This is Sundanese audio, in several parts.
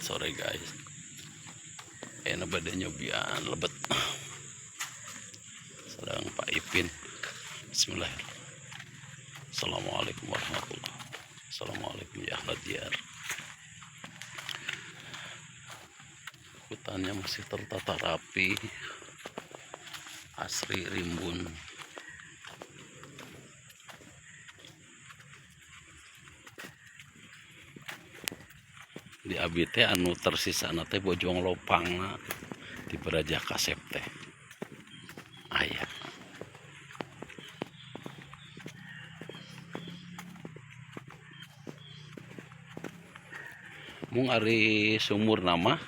Selamat sore, guys. Ayeuna bade nyobian lebet sareng Pak Ipin. Bismillahirrahmanirrahim. Assalamualaikum warahmatullahi. Assalamualaikum ya ahla diyar. Hutannya masih tertata rapi, asri, rimbun. Di abi teh anu tersisa teh Bojong Lopangna di Baraja Kasep teh aya. Mung ari sumur nama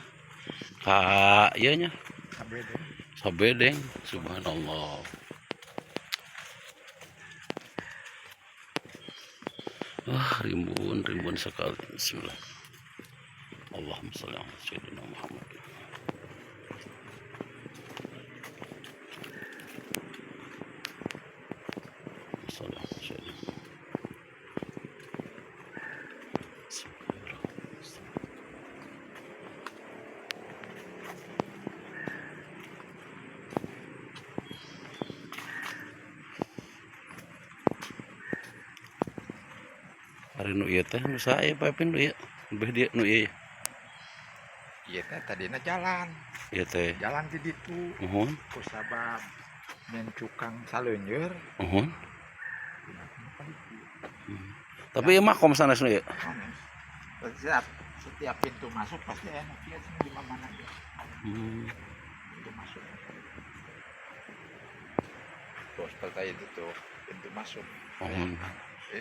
ka ieu nya, Sabedeng. Subhanallah. Wah, rimbun, rimbun sekali. Bismillah. Allahumma sholli ala sayyidina Muhammad. Sholli ala sayyidina. Bismillahirrahmanirrahim. Ari nu ieu teh nu saha ieu, Pak Ipin, nu ieu? Beh dia nu ieu. Ieu teh tadina jalan. Ieu teh. Jalan di ditu. Muhun. Ku sabab nyencukang saleuneur. Muhun. Tapi ieu makom sanes nu ieu. Sanes. Setiap pintu masuk pasti enak ya di mana ya. Pintu masuk. Tuh seperti itu tuh pintu masuk. Muhun.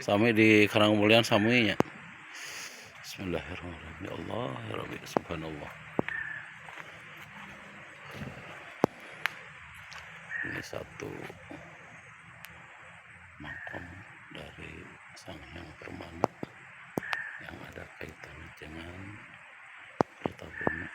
Sami di Karangmulyaan sami nya. Bismillahirrahmanirrahim. Ya Allah, ya Rabbi, subhanallah. Ini satu makom dari Sang Hyang Permana yang ada kaitannya dengan Kertabumi.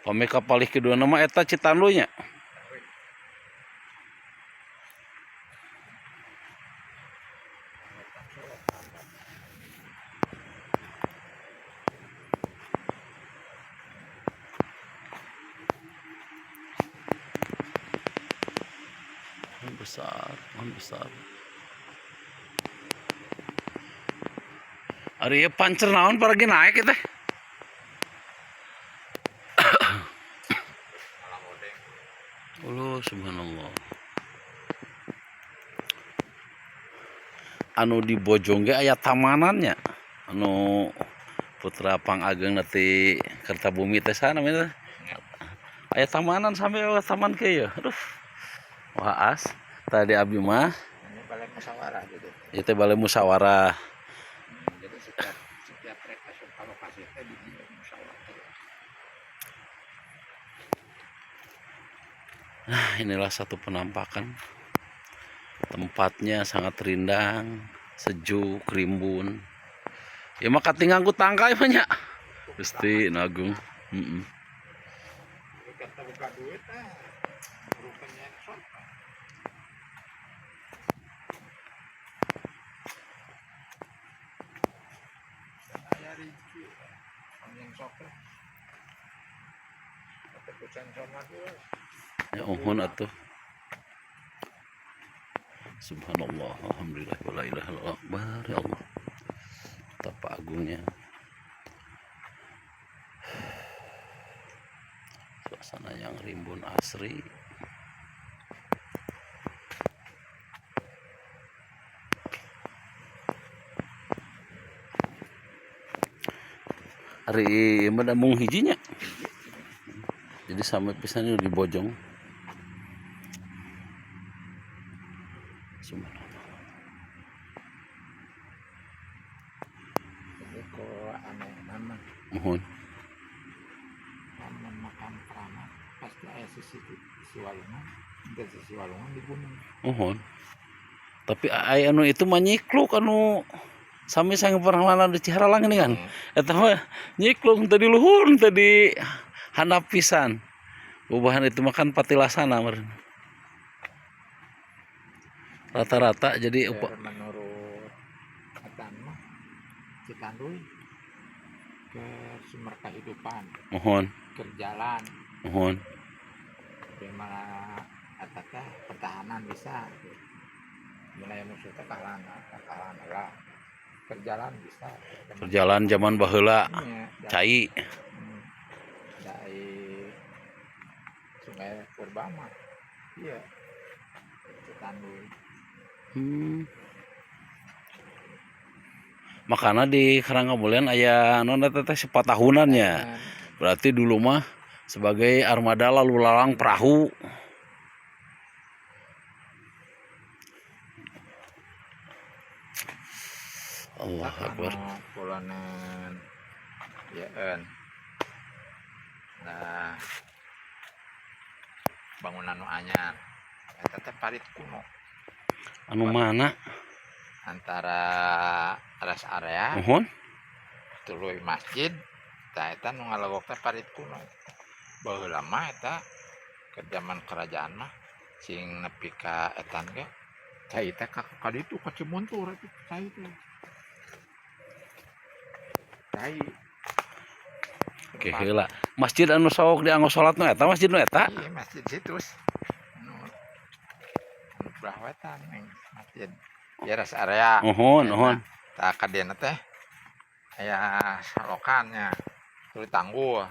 Pami kapalih kedua nama eta Citandu nya. Pohon besar, pohon besar. Ari ieu pancer naon paragi naik teh? Allah, subhanallah. Anu di Bojong ge aya tamanannya. Anu Putra Pangageng ti Kertabumi teh sana namanya. Aya tamanan sampai taman ke ya. Aduh. Wah, as. Tadi abi mah ini balai musyawarah gitu. Ieu teh balai musyawarah. Jadi setiap rek asup ka lokasi teh di dieu musyawarah. Nah, inilah satu penampakan. Tempatnya sangat rindang, sejuk, rimbun. Ya mah katinggang ku tangkai mah nya. Gusti Agung. Heeh. Kata buka duit ah. Rupanya sok. Aya rinci. Yang sok teh. Tapi ku sensor mah tuh. Ya uhun atuh. Subhanallah, alhamdulillah, wala ilaha illallah, akbar, ya Allah. Betapa agungnya. Suasana yang rimbun asri. Ari mah mung hijinya. Jadi sampai pisan di Bojong. Subhanallah. Jadi kok aneh nama. Muhun. Itu aya sisi sisi walungan, dan sisi walungan di gunung. Muhun. Tapi aya anu itu mah nyikluk anu sami sang pernah di Ciharalang ini kan. Eta mah nyikluk tadi luhur tadi handap pisan. Ubahan itu mah kan patilasana meureun. Rata-rata jadi Menurut etan mah Citanduy ke sumber kehidupan. Muhun. Ke jalan. Muhun. Bagaimana eta teh pertahanan bisa. Mulai musuh teh kahalan, kahalan lah. Perjalan bisa. Perjalan zaman baheula. Iya, cai. Dari Sungai Purba mah. Iya. Citanduy. Makanya di Karangkamulian aya naon eta teh sepatahunannya. Berarti dulu mah sebagai armada lalu lalang perahu. Allah Akbar. Kulanan ya en. Nah, bangunan nu anyar. Eta teh parit kuno. Anu mana? Antara rest area. Muhun. Tuluy masjid. Tah eta nu ngalewok teh parit kuno. Baheula mah eta ke zaman kerajaan mah sing nepi ka etan ge cai teh ka ditu ka Cimuntur eta cai teh. Cai. Oke heula. Masjid anu sok dianggo salat nu eta masjid nu eta? Iya, masjid situs. Anu anu belah wetan ning masjid. Ya rest area. Muhun, muhun. Tah kadieuna teh aya salokannya. Tuluy tanggul.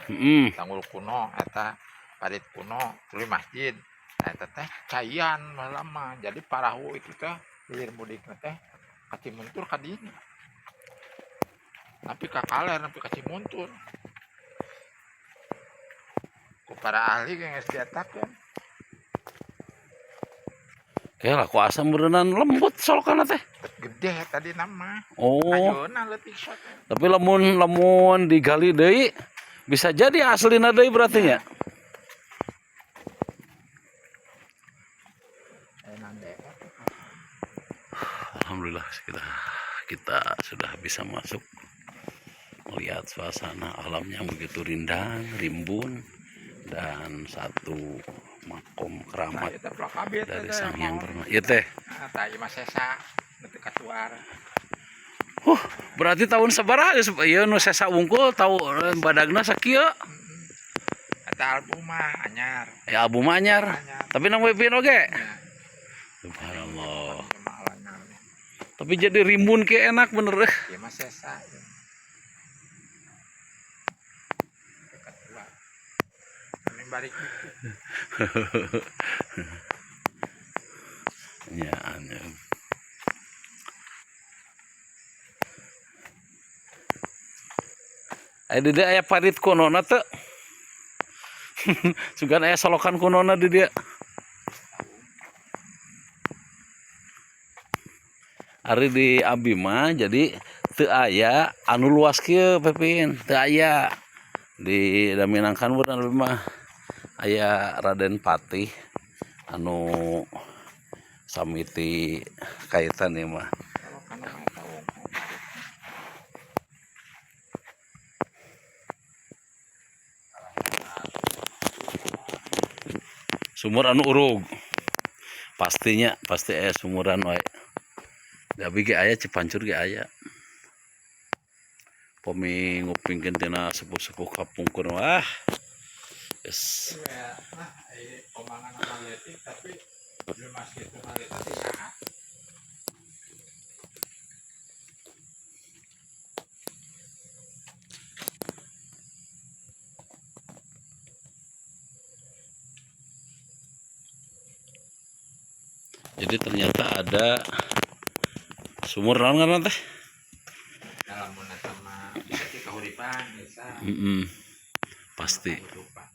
Tanggul kuno eta parit kuno tuluy masjid. Nah, eta teh caian baheula mah. Jadi parahu itu teh hilir mudikna teh ka Cimuntur ka dinya. Tapi ka kaler nepi ka Cimuntur. Ku para ahli ge geus dietakeun. Oke lah, ku asa meureunan lembut solokanna teh. Gede tadi nama. Oh. Ayeuna leutik sok. Tapi lamun lamun digali deui bisa jadi aslina deui berarti nya. Alhamdulillah kita sudah bisa masuk melihat suasana alamnya begitu rindang, rimbun, dan satu makom keramat dari Sang Hyang Perma. Ieu teh. Tah ieu mah sesa nepi ka tuar. Berarti tahun sabaraha geus ieu nu sesa wungkul tau badagna sakieu? Eta album mah anyar. Ya album mah anyar. Tapi nang wepin oge. Subhanallah. Tapi jadi rimbun ke enak bener. Ieu mah sesa. Balik. Ya, ya. Aya di dieu aya parit kunona teu? Sugan aya solokan kunona di dieu. Ari di abi mah jadi teu aya anu luas kieu Pepin, teu aya. Di Daminangkan bener abi mah aya Raden Patih anu samiti kaitan ieu mah. Sumur anu urug. Pastinya pasti aya sumuran wae. Tapi ge aya Cipancur ge aya. Pami ngupingkeun tina sepuh-sepuh kapungkur wah. Yes. Nah, omongan leutik tapi jelema kitu mah leutik saha. Jadi ternyata ada sumur naon ngaranna teh? Lamun eta mah bisa ti kahuripan bisa. Pasti. Kahuripan.